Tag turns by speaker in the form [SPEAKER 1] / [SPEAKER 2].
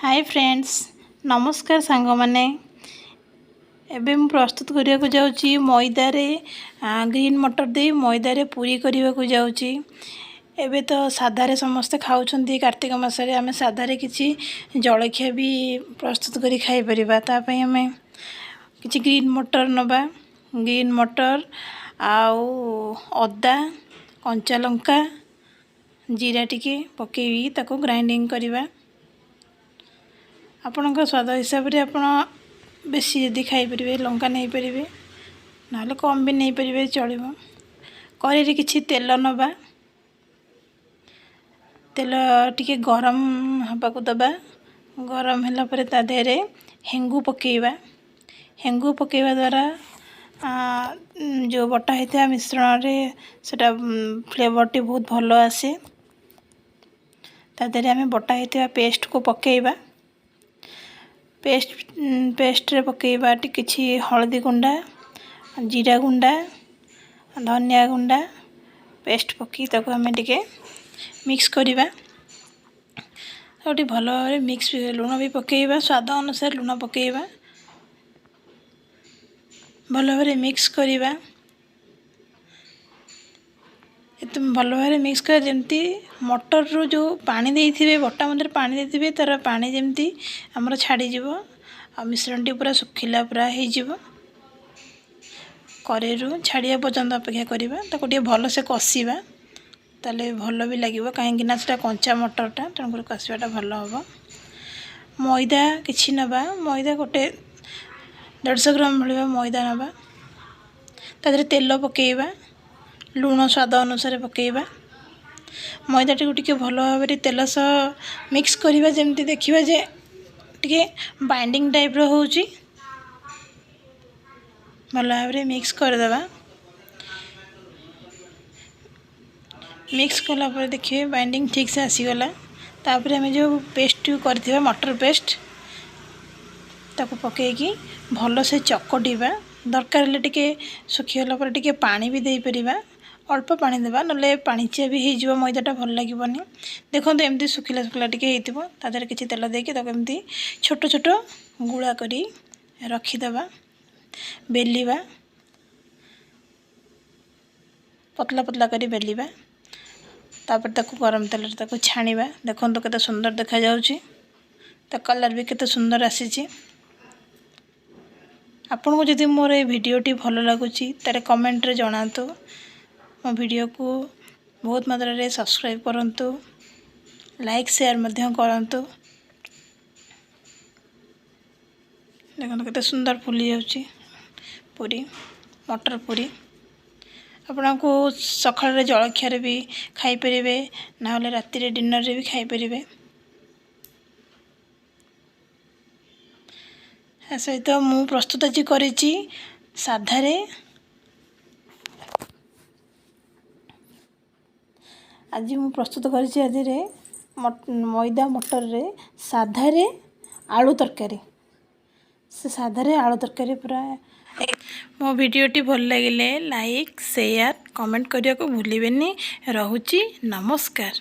[SPEAKER 1] ହାଏ friends, ନମସ୍କାର ସାଙ୍ଗମାନେ। ଏବେ ମୁଁ ପ୍ରସ୍ତୁତ କରିବାକୁ ଯାଉଛି ମଇଦାରେ ଗ୍ରୀନ୍ ମଟର ଦେଇ ମଇଦାରେ ପୁରୀ କରିବାକୁ ଯାଉଛି। ଏବେ ତ ସାଧାରେ ସମସ୍ତେ ଖାଉଛନ୍ତି। କାର୍ତ୍ତିକ ମାସରେ ଆମେ ସାଧାରେ କିଛି ଜଳଖିଆ ବି ପ୍ରସ୍ତୁତ କରି ଖାଇପାରିବା। ତା ପାଇଁ ଆମେ କିଛି ଗ୍ରୀନ୍ ମଟର ନେବା। ଗ୍ରୀନ୍ ମଟର ଆଉ ଅଦା, କଞ୍ଚା ଲଙ୍କା, ଜିରା ଟିକେ ପକାଇକି ତାକୁ ଗ୍ରାଇଣ୍ଡିଙ୍ଗ କରିବା। ଆପଣଙ୍କ ସ୍ୱାଦ ହିସାବରେ ଆପଣ ବେଶୀ ଯଦି ଖାଇପାରିବେ ଲଙ୍କା ନେଇପାରିବେ, ନହେଲେ କମ୍ ବି ନେଇପାରିବେ, ଚଳିବ। କରେଇରେ କିଛି ତେଲ ନେବା। ତେଲ ଟିକେ ଗରମ ହେବାକୁ ଦେବା। ଗରମ ହେଲା ପରେ ତା ଦେହରେ ହେଙ୍ଗୁ ପକାଇବା। ହେଙ୍ଗୁ ପକାଇବା ଦ୍ୱାରା ଯେଉଁ ବଟା ହେଇଥିବା ମିଶ୍ରଣରେ ସେଇଟା ଫ୍ଲେଭରଟି ବହୁତ ଭଲ ଆସେ। ତା ଦେହରେ ଆମେ ବଟା ହେଇଥିବା ପେଷ୍ଟକୁ ପକାଇବା। ପେଷ୍ଟରେ ପକାଇବା କିଛି ହଳଦୀ ଗୁଣ୍ଡା, ଜିରା ଗୁଣ୍ଡା, ଧନିଆ ଗୁଣ୍ଡା। ପେଷ୍ଟ ପକାଇ ତାକୁ ଆମେ ଟିକେ ମିକ୍ସ କରିବା। ଆଉ ଟିକେ ଭଲ ଭାବରେ ମିକ୍ସ, ଲୁଣ ବି ପକାଇବା, ସ୍ୱାଦ ଅନୁସାରେ ଲୁଣ ପକାଇବା। ଭଲ ଭାବରେ ମିକ୍ସ କରିବା। ଏତେ ଭଲ ଭାବରେ ମିକ୍ସ କରିବା ଯେମିତି ମଟରରୁ ଯେଉଁ ପାଣି ଦେଇଥିବେ, ବଟା ମଧ୍ୟରେ ପାଣି ଦେଇଥିବେ, ତା'ର ପାଣି ଯେମିତି ଆମର ଛାଡ଼ିଯିବ ଆଉ ମିଶ୍ରଣଟି ପୁରା ଶୁଖିଲା ପୁରା ହେଇଯିବ। କରେଇରୁ ଛାଡ଼ିବା ପର୍ଯ୍ୟନ୍ତ ଅପେକ୍ଷା କରିବା। ତାକୁ ଟିକେ ଭଲସେ କଷିବା, ତାହେଲେ ଭଲ ବି ଲାଗିବ, କାହିଁକିନା ସେଇଟା କଞ୍ଚା ମଟରଟା, ତେଣୁକରି କଷିବାଟା ଭଲ ହେବ। ମଇଦା କିଛି ନେବା। ମଇଦା ଗୋଟେ 150 ଗ୍ରାମ ଭଳିଆ ମଇଦା ନେବା। ତା ଦେହରେ ତେଲ ପକାଇବା, ଲୁଣ ସ୍ୱାଦ ଅନୁସାରେ ପକାଇବା। ମଇଦାଟିକୁ ଟିକେ ଭଲ ଭାବରେ ତେଲ ସହ ମିକ୍ସ କରିବା, ଯେମିତି ଦେଖିବା ଯେ ଟିକେ ବାଇଣ୍ଡିଙ୍ଗ ଟାଇପ୍ର ହେଉଛି। ଭଲ ଭାବରେ ମିକ୍ସ କରିଦେବା। ମିକ୍ସ କଲା ପରେ ଦେଖିବେ ବାଇଣ୍ଡିଙ୍ଗ ଠିକ୍ସେ ଆସିଗଲା। ତାପରେ ଆମେ ଯେଉଁ ପେଷ୍ଟଟିକୁ କରିଥିବା ମଟର ପେଷ୍ଟ, ତାକୁ ପକାଇକି ଭଲସେ ଚକଟିବା। ଦରକାର ହେଲେ ଟିକେ ଶୁଖିଗଲା ପରେ ଟିକେ ପାଣି ବି ଦେଇପାରିବା। ଅଳ୍ପ ପାଣି ଦେବା, ନହେଲେ ପାଣିଚିଆ ବି ହେଇଯିବ ମଇଦାଟା, ଭଲ ଲାଗିବନି। ଦେଖନ୍ତୁ, ଏମିତି ଶୁଖିଲା ଶୁଖିଲା ଟିକେ ହେଇଥିବ। ତା ଦେହରେ କିଛି ତେଲ ଦେଇକି ତାକୁ ଏମିତି ଛୋଟ ଛୋଟ ଗୁଳା କରି ରଖିଦେବା। ବେଲିବା, ପତଲା ପତଲା କରି ବେଲିବା। ତାପରେ ତାକୁ ଗରମ ତେଲରେ ତାକୁ ଛାଣିବା। ଦେଖନ୍ତୁ କେତେ ସୁନ୍ଦର ଦେଖାଯାଉଛି, ତା କଲର୍ ବି କେତେ ସୁନ୍ଦର ଆସିଛି। ଆପଣଙ୍କୁ ଯଦି ମୋର ଏ ଭିଡ଼ିଓଟି ଭଲ ଲାଗୁଛି, ତାହେଲେ କମେଣ୍ଟରେ ଜଣାନ୍ତୁ। ମୋ ଭିଡ଼ିଓକୁ ବହୁତ ମାତ୍ରାରେ ସବସ୍କ୍ରାଇବ୍ କରନ୍ତୁ, ଲାଇକ୍ ସେୟାର ମଧ୍ୟ କରନ୍ତୁ। ଦେଖନ୍ତୁ କେତେ ସୁନ୍ଦର ଫୁଲି ଯାଉଛି ପୁରୀ, ମଟର ପୁରୀ। ଆପଣଙ୍କୁ ସକାଳରେ ଜଳଖିଆରେ ବି ଖାଇପାରିବେ, ନହେଲେ ରାତିରେ ଡିନରରେ ବି ଖାଇପାରିବେ। ତା ସହିତ ମୁଁ ପ୍ରସ୍ତୁତ ଆଜି କରିଛି ସାଧାରେ। ଆଜି ମୁଁ ପ୍ରସ୍ତୁତ କରିଛି ଆଜିରେ ମଇଦା ମଟରରେ ସାଧାରେ ଆଳୁ ତରକାରୀ। ସେ ସାଧାରେ ଆଳୁ ତରକାରୀ ପୁରା। ମୋ ଭିଡ଼ିଓଟି ଭଲ ଲାଗିଲେ ଲାଇକ୍, ସେୟାର, କମେଣ୍ଟ କରିବାକୁ ଭୁଲିବେନି। ରହୁଛି, ନମସ୍କାର।